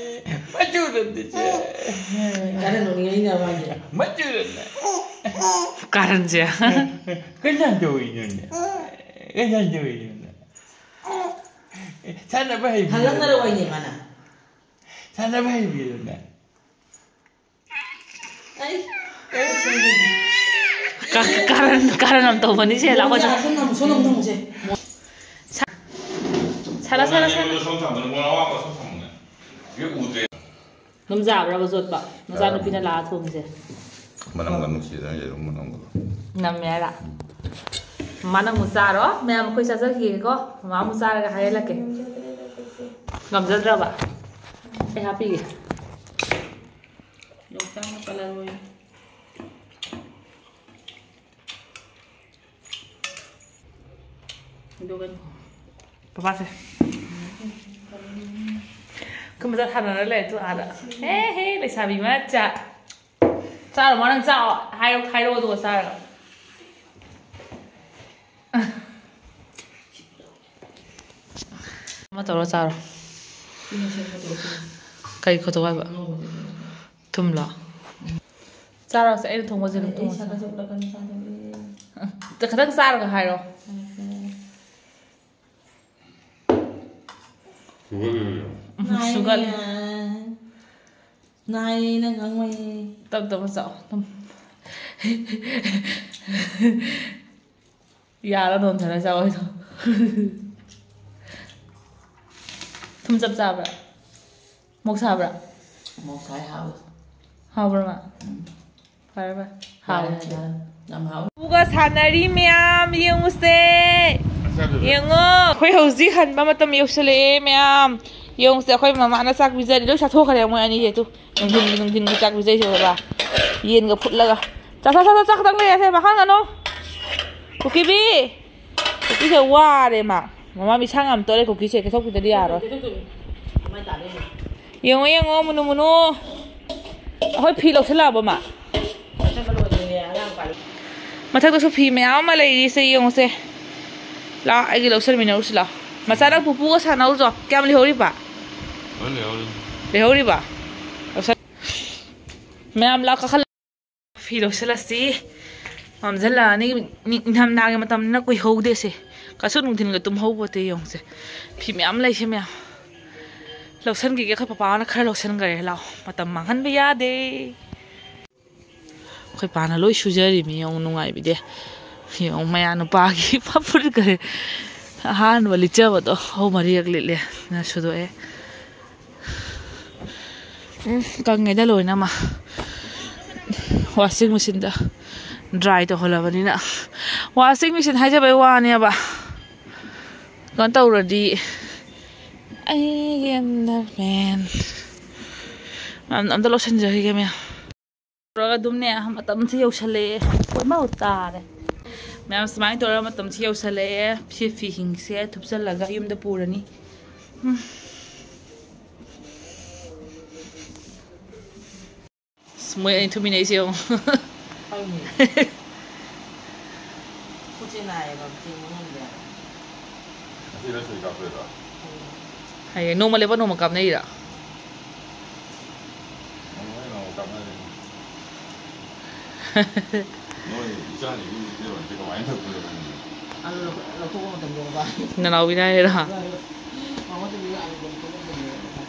ꯃꯆꯨꯗꯗꯤ ꯆꯦ꯫ ꯀꯔꯝꯕ ꯃꯤꯉꯩꯅꯣ ꯃꯥꯒꯤ? ꯃꯆꯨꯗꯅꯦ꯫ ꯀꯥꯔꯟꯁꯦ꯫ ꯀꯩꯁꯥꯟ ꯇꯧꯔꯤꯅꯣꯅꯦ? ꯀꯩꯁꯥꯟ ꯇꯧꯔꯤꯅꯣꯅꯦ? ꯁꯥꯟꯅꯕ ꯍꯩꯕꯤꯔꯣꯅꯦ꯫ ꯍꯜꯂꯛꯅꯔꯛꯑꯣꯏꯅꯦ ꯃꯥꯅ꯫ ꯁꯥꯟꯅꯕ ꯍꯩꯕꯤꯔꯣꯅꯦ꯫ ꯑꯩ ꯀ-, ꯀꯥꯔꯟ, ꯀꯥꯔꯟ ꯌꯥꯝ ꯇꯧꯕꯅꯤ ꯁꯦ, ꯂꯥꯛꯑꯣ ꯁꯦ꯫ ꯁꯣꯝ ꯑꯃꯨꯛ, ꯁꯣꯝ ꯑꯃꯨꯛ ꯊꯝꯃꯨꯁꯦ꯫ ꯁꯥ-, ꯁꯥꯔꯥ, ꯁꯥꯔꯥ, ꯁꯥꯔꯥ꯫ ꯁꯣꯝ ꯊꯝꯕꯅꯦ, ꯃꯣꯏ ꯑꯋꯥꯡꯕ ꯁꯣꯝ ꯊꯝꯕꯅꯦ꯫ ꯌꯦ ꯎꯗ꯭ꯔꯦ꯫ ꯅꯝꯖꯥꯕ꯭ꯔꯕ ꯖꯣꯠꯄ? ꯃꯆꯥꯅꯨꯄꯤꯅ ꯂꯥꯛꯑ ꯊꯣꯡꯉꯤꯁꯦ꯫ ꯃꯅꯝꯒ ꯅꯨꯡꯁꯤꯗꯅ ꯌꯦꯔꯨꯝ ꯃꯅꯝꯒꯗꯣ꯫ ꯅꯝꯃꯦ ꯍꯥꯏꯔ? ꯃꯃꯥ ꯅꯪ ꯑꯃꯨꯛ ꯆꯥꯔꯣ꯫ ꯃꯌꯥꯝ ꯑꯩꯈꯣꯏ ꯆꯥꯖꯈꯤꯒꯦꯀꯣ꯫ ꯃꯃꯥ ꯑꯃꯨꯛ ꯆꯥꯔꯒ ꯍꯥꯏꯍꯜꯂꯛꯀꯦ꯫ ꯉꯝꯖꯗ꯭ꯔꯕ? ꯑꯩ ꯍꯥꯞꯄꯤꯒꯦ꯫ ꯌꯣꯡꯆꯥꯛꯅ ꯀꯂꯔ ꯑꯣꯏ꯫ ꯑꯗꯨꯒ ꯄꯄꯥꯁꯦ꯫ ꯀꯃꯖꯥ ꯊꯥꯅꯔ ꯂꯩ ꯇꯨ ꯑꯥꯗ꯫ ꯍꯦ, ꯍꯦ, ꯂꯩꯁꯥꯕꯤ ꯃꯆꯥ꯫ ꯆꯥꯔꯣ, ꯃꯥ ꯅꯪ ꯆꯥꯑꯣ꯫ ꯍꯥꯏꯔꯣ, ꯍꯥꯏꯔꯛꯑꯣ ꯑꯗꯨꯒ ꯆꯥꯔꯒ꯫ ꯑꯃ ꯇꯧꯔ ꯆꯥꯔꯣ꯫ ꯀꯩ ꯈꯣꯠꯇꯣꯛ ꯍꯥꯏꯕ? ꯊꯨꯝꯂꯣ? ꯆꯥꯔꯣ, ꯑꯁ, ꯑꯩꯅ ꯊꯣꯡꯕꯁꯦ ꯑꯗꯨꯝ ꯑꯩ ꯊꯣꯡꯉꯣ꯫ ꯁꯥꯒꯠ ꯁꯣꯛꯂꯛꯀꯅꯤ ꯆꯥꯗꯕꯤ꯫ ꯈꯤꯇꯪ ꯆꯥꯔꯒ ꯍꯥꯏꯔꯣ꯫ ꯁꯨꯒꯠꯂꯤꯔꯣ? ꯁꯨꯒꯠꯂꯤ꯫ ꯅꯥꯏꯌꯦ꯫ ꯅꯥꯏꯌꯦ, ꯅꯪ ꯈꯪꯉꯣꯏꯌꯦ꯫ ꯇꯞ ꯇꯞꯅ ꯆꯥꯎ꯫ ꯇꯞ-, ꯌꯥꯔ ꯅꯣꯟꯊꯔ ꯆꯥꯎ ꯍꯥꯏꯗꯣ꯫ ꯊꯨꯝ ꯆꯞ ꯆꯥꯕ꯭ꯔꯥ? ꯃꯣꯛ ꯁꯥꯕ꯭ꯔꯥ? ꯃꯣꯔꯣꯛ ꯁꯥꯏ, ꯍꯥꯎꯋꯤ꯫ ꯍꯥꯎꯕ꯭ꯔꯣ, ꯃꯥ? ꯎꯝ꯫ ꯐꯔꯦ, ꯐꯔꯦ꯫ ꯍꯥꯎꯋꯦ꯫ ꯌꯥꯔꯦ, ꯌꯥꯔꯦ꯫ ꯌꯥꯝ ꯍꯥꯎꯋꯤ꯫ ꯄꯨꯒ ꯁꯥꯟꯅꯔꯤ ꯃꯌꯥꯝ ꯌꯦꯡꯉꯨꯁꯦ꯫ ꯆꯠꯂꯨꯔꯦ꯫ ꯌꯦꯡꯉꯣ꯫ ꯑꯩꯈꯣꯏ ꯍꯧꯖꯤꯛ ꯍꯟꯕ ꯃꯇꯝ ꯌꯧꯁꯜꯂꯛꯑꯦ ꯃꯌꯥꯝ꯫ ꯌꯦꯡꯉꯨꯁꯦ, ꯑꯩꯈꯣꯏ ꯃꯃꯥꯅ ꯆꯥꯛ ꯄꯤꯖꯔꯤ꯫ ꯂꯣꯏ ꯆꯥꯊꯣꯛꯈ꯭ꯔꯦ ꯃꯣꯏ ꯑꯅꯤꯁꯦ꯫ ꯇꯨ, ꯅꯨꯡꯊꯤꯟꯒꯤ, ꯅꯨꯡꯊꯤꯟꯒꯤ ꯆꯥꯛ ꯄꯤꯖꯩꯁꯦ ꯕꯕꯥ꯫ ꯌꯦꯟꯒ ꯐꯨꯠꯂꯒ꯫ ꯆꯥ, ꯆꯥ, ꯆꯥ, ꯆꯥ, ꯆꯥ ꯈꯛꯇꯪ ꯂꯩꯔꯁꯦ, ꯃꯈꯥ ꯉꯥꯅꯨ꯫ ꯀꯨꯀꯤꯕꯤ꯫ ꯀꯨꯀꯤꯁꯦ ꯋꯥꯔꯦ ꯃꯥ꯫ ꯃꯃꯥ ꯃꯤꯁꯥꯡ ꯌꯥꯝ ꯇꯣꯔꯦ ꯀꯨꯀꯤꯁꯦ, ꯀꯦꯊꯣꯛꯄꯤꯗꯗꯤ ꯌꯥꯔꯣꯏ꯫ ꯌꯦꯡꯉꯣ, ꯌꯦꯡꯉꯣ, ꯃꯨꯅꯨ, ꯃꯨꯅꯨ꯫ ꯑꯩꯈꯣꯏ ꯐꯤ ꯂꯧꯁꯤꯜꯂꯛꯑꯕ ꯃꯥ? ꯃꯊꯛꯇꯁꯨ ꯐꯤ ꯃꯌꯥꯝ ꯑꯃ ꯂꯩꯔꯤꯁꯦ, ꯌꯦꯡꯉꯨꯁꯦ꯫ ꯂꯥ, ꯑꯩꯒꯤ ꯂꯧꯁꯟꯃꯤꯟꯅꯔꯨꯁꯤ ꯂꯥꯎ꯫ ꯃꯆꯥ, ꯅꯪ ꯄꯨꯄꯨꯒ ꯁꯥꯟꯅꯧꯆꯣ꯫ ꯀꯌꯥꯝ ꯂꯩꯍꯧꯔꯤꯕ? ꯂꯣꯏ ꯂꯩꯍꯧꯔꯤ꯫ ꯂꯩꯍꯧꯔꯤꯕ? ꯂꯧꯁꯟ-, ꯃꯌꯥꯝ ꯂꯥꯎ, ꯀꯥꯈꯠꯂ-, ꯐꯤ ꯂꯧꯁꯤꯜꯂꯁꯤ꯫ ꯃꯝꯁꯤꯜꯂꯛꯑꯅꯤ꯫ ꯅꯤ-, ꯅꯤꯡꯊꯝꯊꯥꯒꯤ ꯃꯇꯝꯅꯤꯅ ꯀꯨꯏꯍꯧꯗꯦꯁꯦ꯫ ꯀꯩꯁꯨ ꯅꯨꯡꯊꯤꯟꯒ ꯇꯨꯝꯍꯧꯄꯣꯠꯇꯦ ꯌꯦꯡꯉꯨꯁꯦ꯫ ꯐꯤ ꯃꯌꯥꯝ ꯂꯩꯁꯦ ꯃꯌꯥꯝ꯫ ꯂꯧꯁꯟꯈꯤꯒꯦ, ꯑꯩꯈꯣꯏ ꯄꯄꯥꯅ ꯈꯔ ꯂꯧꯁꯟꯈ꯭ꯔꯦ꯫ ꯂꯥꯎ, ꯃꯇꯝ ꯃꯥꯡꯍꯟꯕ ꯌꯥꯗꯦ꯫ ꯑꯩꯈꯣꯏ ꯄꯥꯅ ꯂꯣꯏ ꯁꯨꯖꯔꯤꯃꯤ ꯌꯦꯡꯉꯨ, ꯅꯨꯡꯉꯥꯏꯕꯤꯗꯦ꯫ ꯌꯦꯡꯉꯨ, ꯃꯌꯥ ꯅꯨꯄꯥꯒꯤ ꯐꯐꯨꯔꯤꯠꯀꯁꯦ ꯑꯍꯥꯟꯕ ꯂꯤꯠꯆꯕꯗꯣ ꯑꯍꯨꯝ ꯃꯔꯤꯔꯛ ꯂꯤꯠꯂꯦ꯫ ꯁꯨꯗꯣꯛꯑꯦ꯫ ꯎꯝ, ꯀꯪꯉꯦꯗ ꯂꯣꯏꯅꯃꯛ꯫ Washing machineꯗ dry ꯇꯧꯍꯜꯂꯕꯅꯤꯅ꯫ Washing machine ꯍꯥꯏꯖꯕꯩ ꯋꯥꯅꯦꯕ꯫ ꯀꯩꯅꯣ ꯇꯧꯔꯗꯤ ꯑꯩꯒꯤ underpant꯫ ꯃꯌꯥꯝ ꯑꯝꯇ ꯂꯧꯁꯤꯟꯖꯈꯤꯒꯦ ꯃꯌꯥꯝ꯫ ꯇꯧꯔꯒ ꯑꯗꯨꯝꯅꯦ, ꯃꯇꯝꯁꯦ ꯌꯧꯁꯜꯂꯛꯑꯦ꯫ ꯀꯣꯏꯃꯧ ꯇꯥꯔꯦ꯫ ꯃꯌꯥꯝ ꯁꯨꯃꯥꯏꯅ ꯇꯧꯔꯒ ꯃꯇꯝꯁꯦ ꯌꯧꯁꯜꯂꯛꯑꯦ꯫ ꯁꯤ ꯐꯤꯁꯤꯡꯁꯦ ꯊꯨꯞꯆꯜꯂꯒ ꯌꯨꯝꯗ ꯄꯨꯔꯅꯤ꯫ ꯎꯝ꯫ ꯑꯁ, ꯃꯣꯏ ꯑꯅꯤ ꯊꯨꯃꯤꯟꯅꯩꯁꯦ ꯌꯦꯡꯉꯣ꯫ ꯈꯪꯉꯦ꯫ ꯈꯨꯠꯁꯦ ꯅꯥꯏꯌꯦꯕ, ꯆꯤꯡꯕ ꯉꯝꯗꯦꯕ꯫ ꯉꯁꯤ ꯂꯣꯏ ꯁꯨꯇꯤ ꯀꯥꯞꯇꯣꯏꯔꯣ? ꯎꯝ꯫ ꯍꯌꯦꯡ ꯅꯣꯡꯃ ꯂꯦꯞꯄ ꯅꯣꯡꯃ ꯀꯥꯞꯅꯩꯔꯣ? ꯅꯣꯡꯃ ꯂꯦꯞꯄ ꯅꯣꯡꯃ ꯀꯥꯞꯅꯔꯦ꯫ ꯅꯣꯏ ꯏꯆꯥꯅꯤ ꯌꯨꯝꯒꯤ ꯐꯤꯔꯣꯜꯁꯦ ꯀꯃꯥꯏꯅ ꯇꯧꯗꯣꯏꯅꯣ ꯈꯪꯗꯦ꯫ ꯑꯗꯨ ꯂꯧꯊꯣꯛ-, ꯂꯧꯊꯣꯛꯄ ꯃꯇꯝꯗ ꯕꯕꯥ꯫ ꯅꯅꯥꯎꯕꯤꯅ ꯍꯥꯏꯔꯤꯔꯣ? ꯃꯉꯣꯟꯗꯒꯤ ꯑꯂꯨ ꯂꯧꯊꯣꯛꯄ ꯃꯇꯝꯗ ꯕꯕꯥ꯫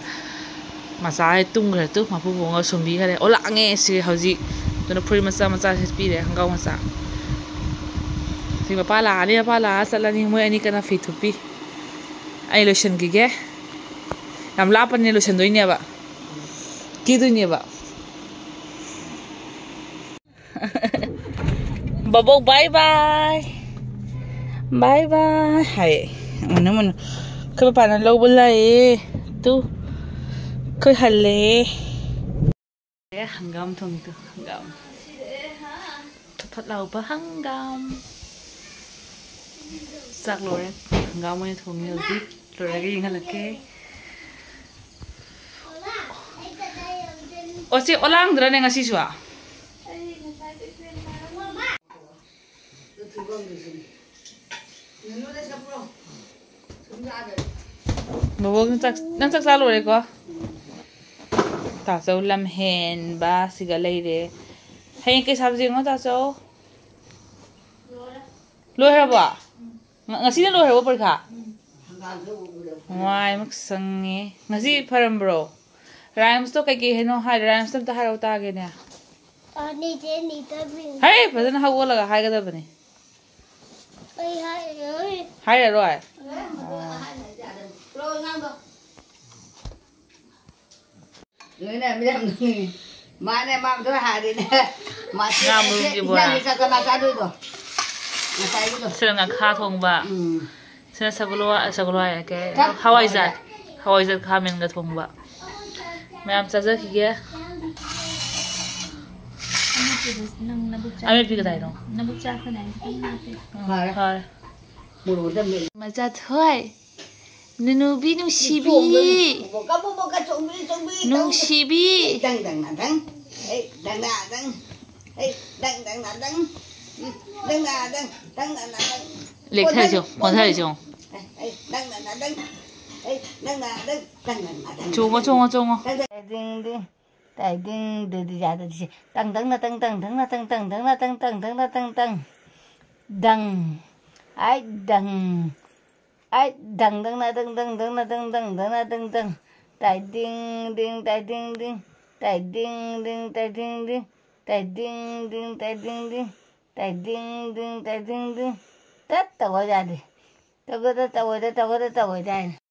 ꯃꯆꯥ ꯍꯦꯛ ꯇꯨꯝꯈ꯭ꯔꯦ ꯇꯨ, ꯃꯄꯨ ꯕꯣꯡꯒ ꯁꯨꯝꯕꯤꯈ꯭ꯔꯦ꯫ ꯑꯣ, ꯂꯥꯡꯉꯦ ꯁꯤ ꯍꯧꯖꯤꯛ꯫ ꯑꯗꯨꯅ ꯐꯨꯔꯤꯠ ꯃꯆꯥ ꯃꯆꯥ ꯁꯦꯠꯄꯤꯔꯦ, ꯈꯣꯡꯒ꯭ꯔꯥꯎ ꯃꯆꯥ꯫ ꯁꯤ ꯃꯄꯥ ꯂꯥꯛꯑꯅꯤ, ꯃꯄꯥ ꯂꯥꯛꯑ ꯆꯠꯂꯅꯤ꯫ ꯃꯣꯏ ꯑꯅꯤ ꯀꯟꯅ ꯐꯤ ꯊꯨꯞꯄꯤ꯫ ꯑꯩ ꯂꯣꯏꯁꯤꯟꯈꯤꯒꯦ꯫ ꯌꯥꯝ ꯂꯥꯞꯄꯅꯤꯅ ꯂꯣꯏꯁꯤꯟꯗꯣꯏꯅꯦꯕ꯫ ꯀꯤꯗꯣꯏꯅꯦꯕ꯫ ꯕꯕꯣꯛ, bye bye꯫ Bye bye ꯍꯥꯏ꯫ ꯃꯨꯟꯅ ꯃꯨꯟꯅ꯫ ꯑꯩꯈꯣꯏ ꯄꯄꯥꯅ ꯂꯧꯕ ꯂꯥꯛꯑꯦ꯫ ꯇꯨ꯫ ꯑꯩꯈꯣꯏ ꯍꯜꯂꯦ꯫ ꯍꯪꯒꯥꯝ ꯊꯣꯡꯉꯤꯗꯣ, ꯍꯪꯒꯥꯝ꯫ ꯊꯣꯠ ꯊꯣꯠ ꯂꯥꯎꯕ ꯍꯪꯒꯥꯝ꯫ ꯆꯥꯛ ꯂꯣꯏꯔꯦ꯫ ꯍꯪꯒꯥꯝ ꯑꯣꯏꯅ ꯊꯣꯡꯉꯤ ꯍꯧꯖꯤꯛ꯫ ꯂꯣꯏꯔꯒ ꯌꯦꯡꯍꯜꯂꯛꯀꯦ꯫ ꯑꯣ, ꯁꯤ ꯑꯣꯂꯥꯡꯗ꯭ꯔꯅꯦ ꯉꯁꯤꯁꯨ? ꯕꯣꯕꯣꯛ, ꯅꯪ ꯆꯥꯛ, ꯅꯪ ꯆꯥꯛ ꯆꯥ ꯂꯣꯏꯔꯦꯀꯣ? ꯇꯥꯆꯧ ꯂꯝ ꯍꯦꯟꯕ ꯁꯤꯒ ꯂꯩꯔꯦ꯫ ꯍꯌꯦꯡ ꯀꯩ ꯁꯥꯕꯁꯦ ꯌꯦꯡꯉꯣ, ꯇꯥꯆꯧ꯫ ꯂꯣꯏꯈ꯭ꯔꯕꯣ? ꯉ-, ꯉꯁꯤꯅ ꯂꯣꯏꯈ꯭ꯔꯕꯣ ꯄꯔꯤꯈꯥ? ꯋꯥꯏ ꯑꯃ ꯁꯪꯉꯦ꯫ ꯉꯁꯤ ꯐꯔꯝꯕ꯭ꯔꯣ? ꯔꯥꯏꯝꯁꯇꯣ ꯀꯩꯀꯩ ꯍꯩꯅꯣ ꯍꯥꯏ-, ꯔꯥꯏꯝꯁꯇꯣ ꯑꯝꯇ ꯍꯥꯏꯔꯛꯑꯣ ꯇꯥꯒꯦꯅꯦ꯫ ꯑꯅꯤꯁꯦ ꯅꯤꯇꯕꯤ꯫ ꯍꯩ, ꯐꯖꯅ ꯍꯧꯒꯠꯂꯒ ꯍꯥꯏꯒꯗꯕꯅꯤ꯫ ꯑꯩ ꯍꯥꯏꯔꯔꯣꯏ꯫ ꯍꯥꯏꯔꯔꯣꯏ? ꯂꯣꯏꯅ ꯃꯌꯥꯝ ꯅꯣꯛꯅꯤꯡꯉꯤ꯫ ꯃꯥꯅꯦ, ꯃꯥ ꯈꯔ ꯍꯥꯏꯔꯤꯅꯦ꯫ ꯃꯥꯁꯦ ꯉꯥ ꯃꯔꯨꯝꯒꯤ ꯕꯣꯔꯥ꯫ ꯏꯟꯖꯥꯡꯁꯦ ꯆꯥꯛ ꯀꯅꯥ ꯆꯥꯗꯣꯏꯗꯣ? ꯉꯁꯥꯏꯒꯤꯗꯣ꯫ ꯁꯤꯅ ꯉꯥꯈꯥ ꯊꯣꯡꯕ꯫ ꯎꯝ꯫ ꯁꯤꯅ ꯁꯒꯣꯜ ꯍꯋꯥꯏ, ꯁꯒꯣꯜ ꯍꯋꯥꯏ ꯅꯠꯇꯦ, ꯆꯞ ꯍꯋꯥꯏꯖꯥꯔ꯫ ꯃꯥꯟꯅꯩ꯫ ꯍꯋꯥꯏꯖꯥꯔ ꯈꯥꯃꯦꯟꯒ ꯊꯣꯡꯕ꯫ ꯃꯌꯥꯝ ꯆꯥꯖꯈꯤꯒꯦ꯫ ꯑꯃꯦꯠꯄꯤꯗꯨ ꯅꯪ ꯅꯕꯨꯛ ꯆꯥꯛ-, ꯑꯃꯦꯠꯄꯤ ꯀꯗꯥꯏꯅꯣ? ꯅꯕꯨꯛ ꯆꯥꯛꯄꯅꯦ ꯍꯥꯏꯕꯗꯤ ꯀꯩꯝ ꯍꯥꯞꯄꯦ꯫ ꯐꯔꯦ꯫ ꯐꯔꯦ꯫ ꯃꯣꯔꯣꯛ ꯑꯝꯇ ꯃꯦꯠ-, ꯃꯆꯥꯊꯣꯏ꯫ ꯅꯨꯅꯨꯕꯤ ꯅꯨꯡꯁꯤꯕꯤ꯫ ꯆꯣꯡꯕ, ꯀꯞꯄꯨ, ꯀꯞꯄꯨ, ꯆꯣꯡꯕꯤ, ꯆꯣꯡꯕꯤ ꯇꯧ꯫ ꯅꯨꯡꯁꯤꯕꯤ꯫ ꯗꯪ, ꯗꯪ, ꯅꯥ, ꯗꯪ꯫ ꯍꯦ, ꯗꯪ, ꯅꯥ, ꯗꯪ꯫ ꯍꯦ, ꯗꯪ, ꯗꯪ, ꯅꯥ, ꯗꯪ꯫ ꯎꯝ, ꯗꯪ, ꯅꯥ, ꯗꯪ, ꯗꯪ, ꯅꯥ, ꯗꯪ꯫ ꯂꯦꯛꯊꯔꯁꯤ ꯌꯦꯡꯉꯨ, ꯑꯣꯟꯊꯔꯁꯤ ꯌꯦꯡꯉꯨ꯫ ꯍꯦ, ꯍꯦ, ꯗꯪ, ꯗꯪ, ꯅꯥ, ꯗꯪ꯫ ꯍꯦ, ꯗꯪ, ꯅꯥ, ꯗꯪ, ꯗꯪ, ꯅꯥ, ꯗꯪ꯫ ꯆꯣꯡꯉꯣ, ꯆꯣꯡꯉꯣ, ꯆꯣꯡꯉꯣ꯫ ꯗꯪ, ꯗꯪ꯫ ꯗꯤꯡ, ꯗꯤꯡ꯫ ꯇꯥꯏ ꯗꯤꯡ, ꯗꯤ, ꯗꯤ, ꯌꯥꯗꯗꯤ ꯁꯤ꯫ ꯇꯪ, ꯗꯪ, ꯅꯥ, ꯇꯪ, ꯇꯪ, ꯗꯪ, ꯅꯥ, ꯇꯪ, ꯇꯪ, ꯗꯪ, ꯅꯥ, ꯇꯪ, ꯇꯪ, ꯗꯪ꯫ ꯗꯪ꯫ ꯑꯩ ꯗꯪ꯫ ꯑꯩ ꯗꯪ ꯗꯪ ꯅ ꯗꯪ ꯗꯪ ꯗꯪ ꯅ ꯗꯪ ꯗꯪ ꯗꯪ ꯅ ꯗꯪ ꯗꯪ꯫ ꯇꯥꯏ ꯗꯤꯡ ꯗꯤꯡ ꯇꯥꯏ ꯗꯤꯡ ꯗꯤꯡ꯫ ꯇꯥꯏ ꯗꯤꯡ ꯗꯤꯡ ꯇꯥꯏ ꯗꯤꯡ ꯗꯤꯡ꯫ ꯇꯥꯏ ꯗꯤꯡ ꯗꯤꯡ ꯇꯥꯏ ꯗꯤꯡ ꯗꯤꯡ꯫ ꯇꯥꯏ ꯗꯤꯡ ꯗꯤꯡ ꯇꯥꯏ ꯗꯤꯡ ꯗꯤꯡ꯫ ꯇꯠ ꯇꯧꯕ ꯌꯥꯗꯦ꯫ ꯇꯧꯒꯗ ꯇꯧꯔꯣꯏꯗ ꯇꯧꯒꯗ ꯇꯧꯔꯣꯏꯗ ꯍꯥꯏꯅ꯫